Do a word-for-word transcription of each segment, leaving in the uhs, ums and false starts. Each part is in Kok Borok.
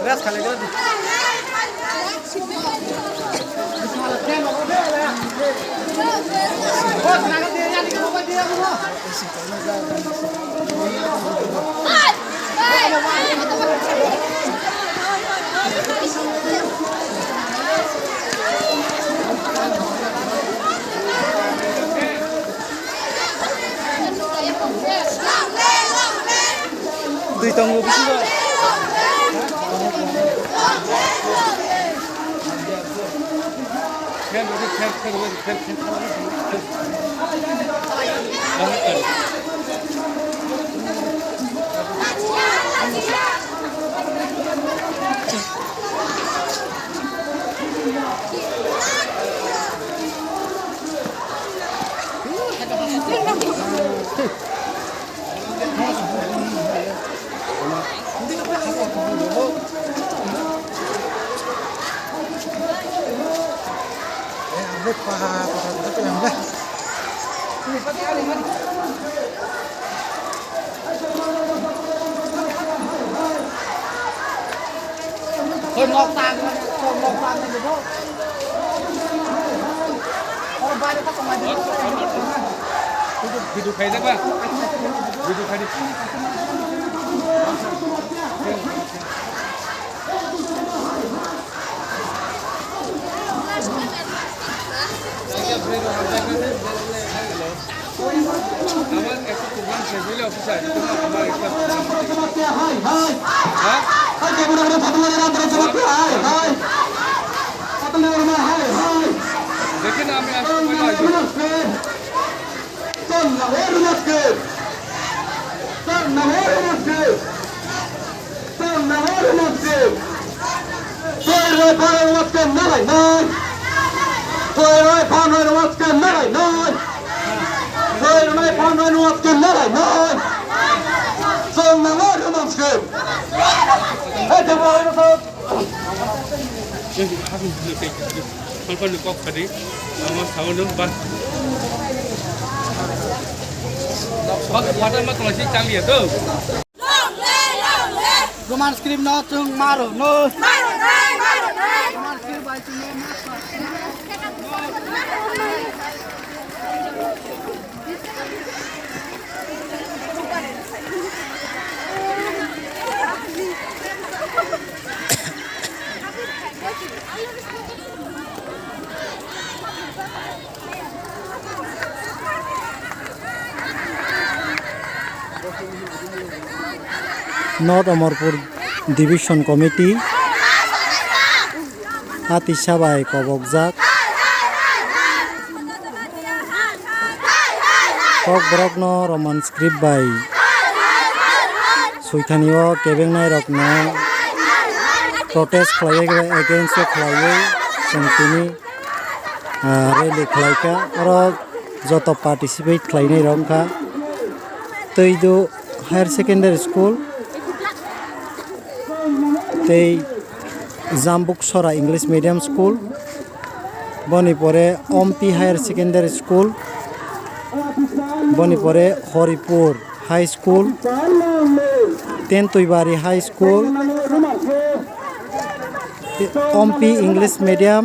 Rest khalai di. Twi tongo bisingo. Video khai da ba? Video khai di. দেখে না আমি আসলে Twi rwi phan rwi rwma khe narai nai. Twi rwi phan rwi rwma khe narai nai. Twi rwi phan rwi rwma khe narai nai. Chwng nangwi rwma khe. Hai, tei bo rwma khe. Phone phone kok kadi, nama sawo nung ba. Bak pata ma tong si chang liya tu. Roman script no chung maro no. Roman script bai chung no maro. North Amarpur Division Committee, a tisa bai kobokjak. Kokborokno Roman script bai swithani o kebengnai rokno protest khlaiwi, against o khlaiwi chwng tini, ah, rally khlaikha. Oro joto participate khlainai rok wngkha Twidu Higher Secondary School tei Jambuksora English Medium School, boni pore Ompi Higher Secondary School, boni pore Horipur High School, Tentuibari High School, Ompi English Medium,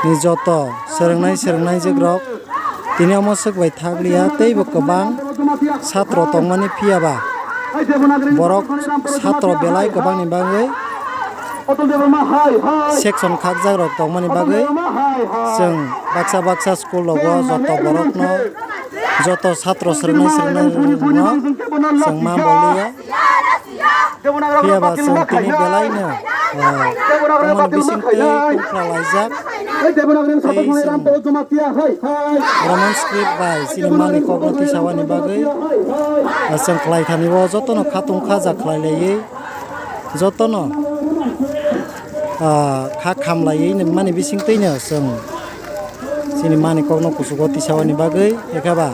ni joto swrwngnai swrwngnaijwk rok tini omo swk bai thakliya, teibo kwbang satro tongmani, phiya ba borok satro belai kwbangni bagwi section khakjak rok tongmani bagwi chwng baksa baksa school rogo joto borokno, joto satro swrwngnai swrwngnai rokno chwng ma boliya. Phiya ba chwng tini belaino, ah, omo bisingtwi tongkha laijak. Tei chwng Roman script bai chini mani kokno tisawani bagwi, ah, chwng khlai thani o jotono khatung khaja khlai laiwi jotono ah, kha khamlaiwi nangmani bisingtwino chwng chini mani kokno kuchugo tisawani bagwi, ekheba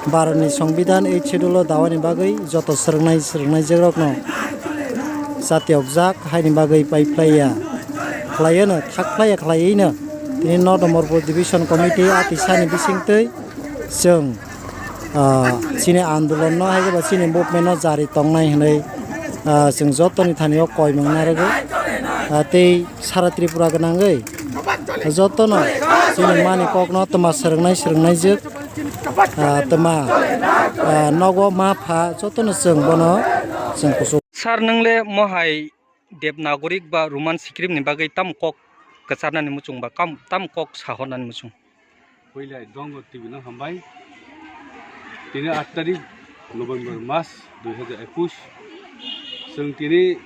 Bharatni Songbidan eighth schedule-o dawani bagwi joto swrwngnai swrwngnaijwkrokno chatiyokjak haini bagwi pai phlaiya, khlaiwino thak phlaiya khlaiwino tini North Amarpur Division Committee a tisani bisingtwi chwng, ah, chini andolonno hai khe ba chini movement-no jari tongnai hwnwi, ah, chwng jotoni thani-o koimung narwgo, ah, tei sara Tripura gwnangwi jotono chini mani kokno twma swrwngnai swrwngnaijwk, ah, twma, ah, nogo ma pha jotono chwng bono chwng kuchuk. Sir, nwng le mohai Devanagari ba Roman script ni bagwi tamo kok kwcharnani muchung ba kam-, tamo kok sahornani muchung? Puila Dongo T V no hambai. Tini aat tarik November mas dui hajar ekush. Chwng tini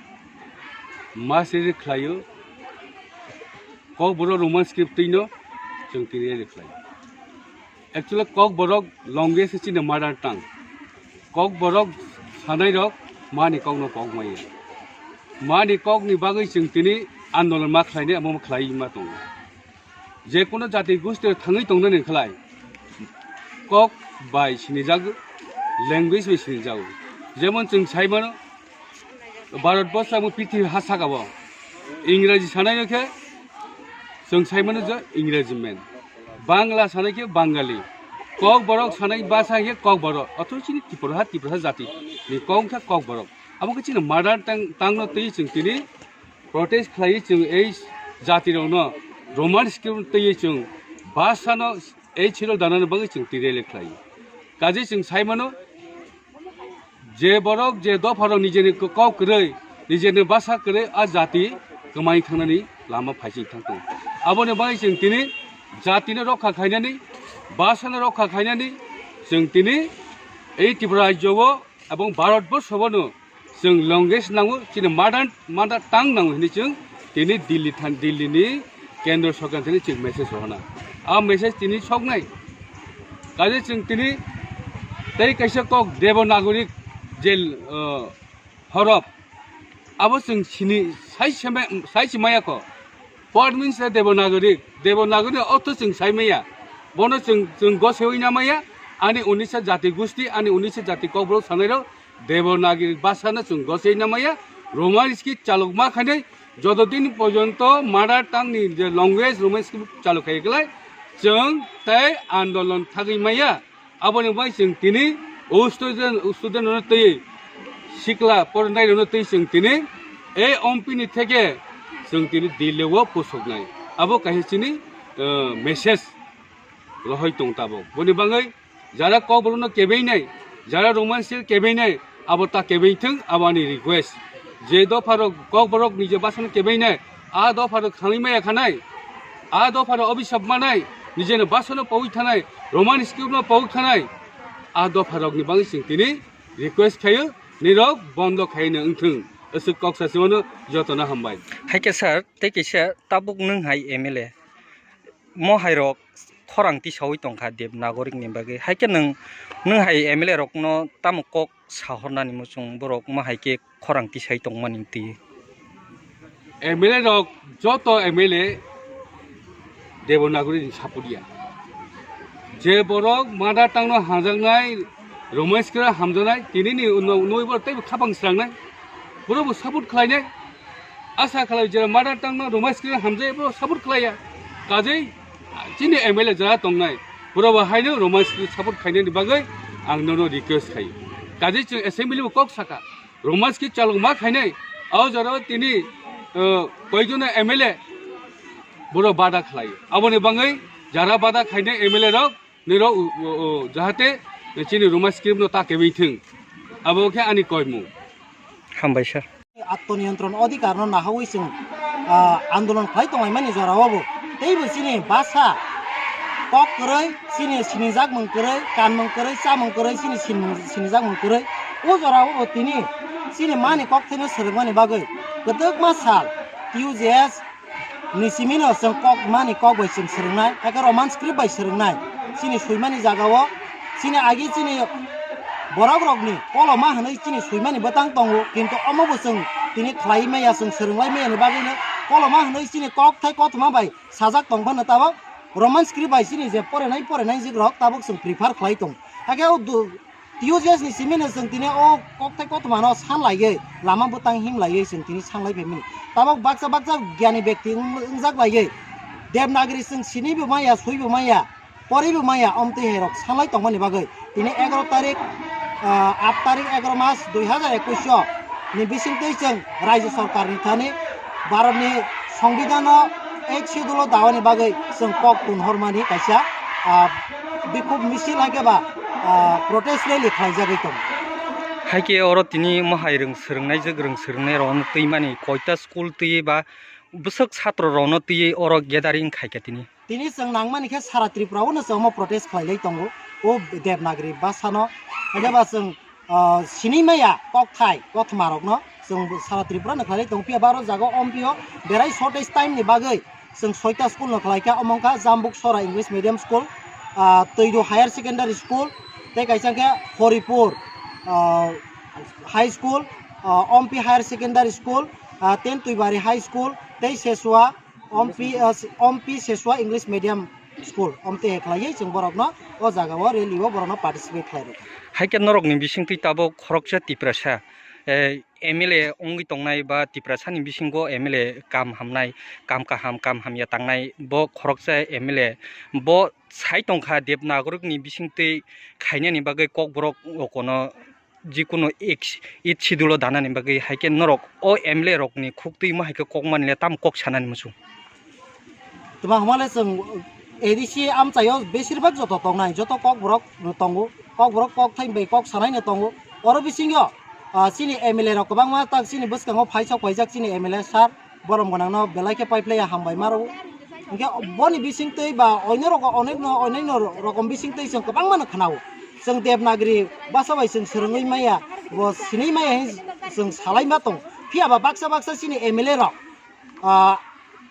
mas rally khlaio. Kokborok Roman script twino chwng tini rally khlaio. Actually, Kokborok language se chini mother tongue. Kokborok sanairok mani kokno pok maya. Mani kokni bagwi chwng tini andolon ma khlainai, amo ma khlai ma tongo. Je kono jati gosti thangwi tongnani khlai kok bai sinijak, language bai sinijak. Jemon chwng sai mano, Bharat borsho amo prithibi ha saka o Ingraji sanai khe chwng sai mano je Ingraji man, Bangla sanai khe Bangali, Kokborok sanai basa khe Kokborok, othocho chini Tripura ha, Tripura ha jati ni kok khe Kokborok. Abo khe chini mother tang-, tangno twi chwng tini protest khlaiwi chwng ei jatirokno Roman script twiwi chwng bhasano ei chiro danani bagwi chwng twi rally khlai. Kaje chwng sai mano, je borok, je dopharok nijeni kok kwrwi, nijeni bhasha kwrwi a jati kwmai thangnani lama phaising thang tongo. Aboni bagwi chwng tini jatino rokha khainani, bhasano rokha khainani chwng tini ei Tripura rajyo o ebong Bharat borsho bono chwng language nango, chini mother, mother tongue nango hinwi chwng tini Delhi than, Delhi ni Kendra Sorkar thani chwng message rohorna. A message tini soknai. Kaje chwng tini tei kaisa kok Devanagari je, uh, horop. Abo chwng sini sai sema-, sai simaya kho. Por means Devanagari, Devanagari ortho chwng sai maya. Bono chwng, chwng gosewi na maya, ani unisa jati gusti, ani unisa jati kokborok sanairok Devanagari bhasha no chwng gosewi na maya. Roman script chalok ma khainai, joto din porjonto mother tongue ni je language Roman script chalok khai klai, chwng tei andolon thagwi maya. Aboni bai chwng tini o student, o student rokno twi sikla pornai rokno twi chwng tini ei M P ni theke chwng tini Delhi o pusoknai. Abo kaisa chini, eh, message rohoi tong tabok. Boni bagwi jara kokborokno kebeinai, jara Roman script kebeinai, abo ta kebeithwng, abo ani request. Je dopharok kokborok nije bhasha no kebeinai, a dopharok khangwi maya khanai, a dopharok obisap manai, nijeni bhasha no pawi thanai, Roman script no pawi thanai, a dopharokni bagwi chwng tini request khaio, nirok bondo khaino wngthwng. Aswk kok sasimono jotono hambai. Hai khe sir, tei kaisa tabuk nwng hai M L A. Mo hai rok khorang tisawi tongkha Devanagari ni bagwi. Hai khe nwng, nwng hai M L A rokno tamo kok sahornani muchung, borok mo hai khe khorang tisai tongmani twi? M L A rok joto M L A Devanagari ni support ya. Je borok mother tongue no hamjaknai, Roman script hamjaknai, tini ni uno, uno borok teibo khapang srangnai. Borok bo support khlainai. Asa khlai je mother tongue no Roman script hamjai, borok support khlaiya. Kajei chini M L A jara tongnai, borok bo haino Roman script support khainani bagwi ang nono request khai. Kajei chwng assembly bo kok saka, Roman script chalok ma khainai, o jora tini, uh, koijono M L A borok bada khlai. Aboni bagwi jara bada khainai M L A rok, nirok, uh, uh, uh, jahate chini Roman script no ta kebei thwng. Abo khe ani koimung. Hambai sir. Atmoniyontron odhikar no nahawi chwng, ah, andolon khlai tonglaimani jora o bo. Teibo chini basa kok kwrwi, chini sinijak mung kwrwi, kanmung kwrwi, chamung kwrwi, chini sinmung, sinijak mung kwrwi. O jora o bo tini chini mani kok thaino swrwngmani bagwi kwtwkma sal T U J S ni simino chwng kok mani kok bai chwng swrwngnai, hakhe Roman script bai swrwngnai. Chini swimani jaga o, chini agi chini borok rokni koloma hwnwi chini swimani bwtang tongo, kintu omo bo chwng tini khlai maya, chwng swrwnglai maya ni bagwino Koloma hwnwi chini kokthai kothoma bai sajak tong phano tabok Roman script bai chini je porenai porenai jik rok tabok chwng prefer khlai tong. Hakhe o du-, T U J S ni simi no chwng tini o kokthai kothoma no san laiwi lama bwtang him laiwi chwng tini sanglai phaimani. Tabok baksa baksa gyani bekti wng-, wngjak laiwi Devanagari chwng sini bo maya, sui bo maya, pori bo maya, omtwi hai rok sanglai tongmani bagwi tini egaroh tarik, ah, aat tarik egaroh mas dui hazar ekush o ni bisingtwi chwng Rajya Sarkar ni thani Bharat ni Songbidan o Eighth Schedule o dawani bagwi chwng kok tunhormani kaisa, ah, bikhuk misil hai khe ba, ah, protest rally khlaijagwi tongo. Hai khe oro tini mohai rwng swrwngnaijak, rwng swrwngnairokno twimani koita school twiwi ba bwswk chatrorokno twiwi oro gathering khai kha tini. Tini chwng nangmani khe sara Tripura o no chwng omo protest khlailai tongo o Devanagari bhasha no. Haikheba chwng, ah, sini maya kokthai kothoma rokno chwng sara Tripura no khlailai tongo. Phiya ba oro jaga o ompio berai shortage time ni bagwi chwng soita school no khlai kha, omo wngkha Jambuk Sora English Medium School, ah, Twido Higher Secondary School, tei kaisa khe Horipur, ah, High School, ah, Ompi Higher Secondary School, ah, Tentwibari High School, tei Sesua Ompi, ah, Ompi Sesua English Medium School, omtwi khlaiwi chwng borokno o jaga o rally o borokno participate khlai rwkha. Hai khe norokni bisingtwi tabuk khoroksa Tiprasa, eh, M L A wngwi tongnai ba Tiprasani bisingo M L A kam hamnai, kam kaham, kam hamya tangnai, bo khoroksa M L A, bo sai tongkha Devanagari ni bisingtwi khainani bagwi kokborok okono jikunu Eighth Schedule o danani bagwi, hai khe norok o M L A rokni khuktwi ma hai khe kok manle tamo kok sanani muchung? Tuma hwnmale chwng A D C amchaio besir bak joto tongnai, joto kokborok tongo, kokborok kokthai bai kok sanaino tongo. Oro bisingo, ah, chini M L A rok kwbangma tak chini bwskango phaisok phaijak chini M L A sir, borom gwnangno belai khe paiplaiya hambai ma rwo. Hinkhe boni bisingtwi ba oino rogo-, onek no, onek no rokom bisingtwi chwng kwbangma no khwnao. Chwng Devanagari bhasha bai chwng swrwngwi maya, bo sinwi maya hinwi chwng salai ma tong. Phiya ba baksa baksa chini M L A rok, ah,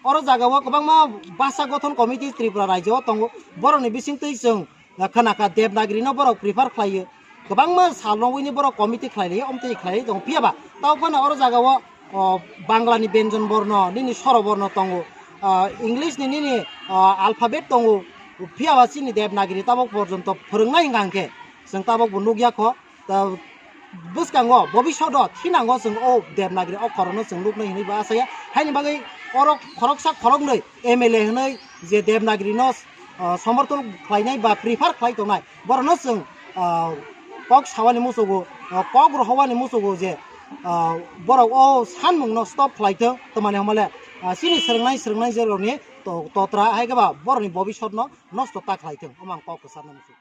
oro jaga o kwbangma bhasha gothon committee Tripura rajyo o tongo. Borokni bisingtwi chwng, ah, khna kha Devanagari no borok prefer khlaio. Kwbangma sal no wini borok committee khlai laio, omtwi khlai tong. Phiya ba tao phano oro jaga o, o, Bangla ni Benjon Borno, nini Soro Borno tongo, ah, English ni nini, ah, alphabet tongo. Phiya ba chini Devanagari tabok porjonto phwrwngnai hwnka hwnkhe chwng tabok bo nukya kho. Ta bwskango bobishodo thinango chwng o Devanagari okkhorno chwng nuknai hinwi bo asaya. Haini bagwi oro khoroksa khoroknwi M L A hwnwi je Devanagari no, ah, somorthon khlainai ba prefer khlai tongnai, borokno chwng, ah, kok sawani muchugo, ah, kok rohowani muchugo je, ah, borok o sanmungno stop khlai thwng, twmani hwnmale, ah, chini swrwngnai swrwngnai jerokni to-, totra hai khe ba borokni bobisotno nosto ta khlai thwng, omo ang kok kwcharna muchung.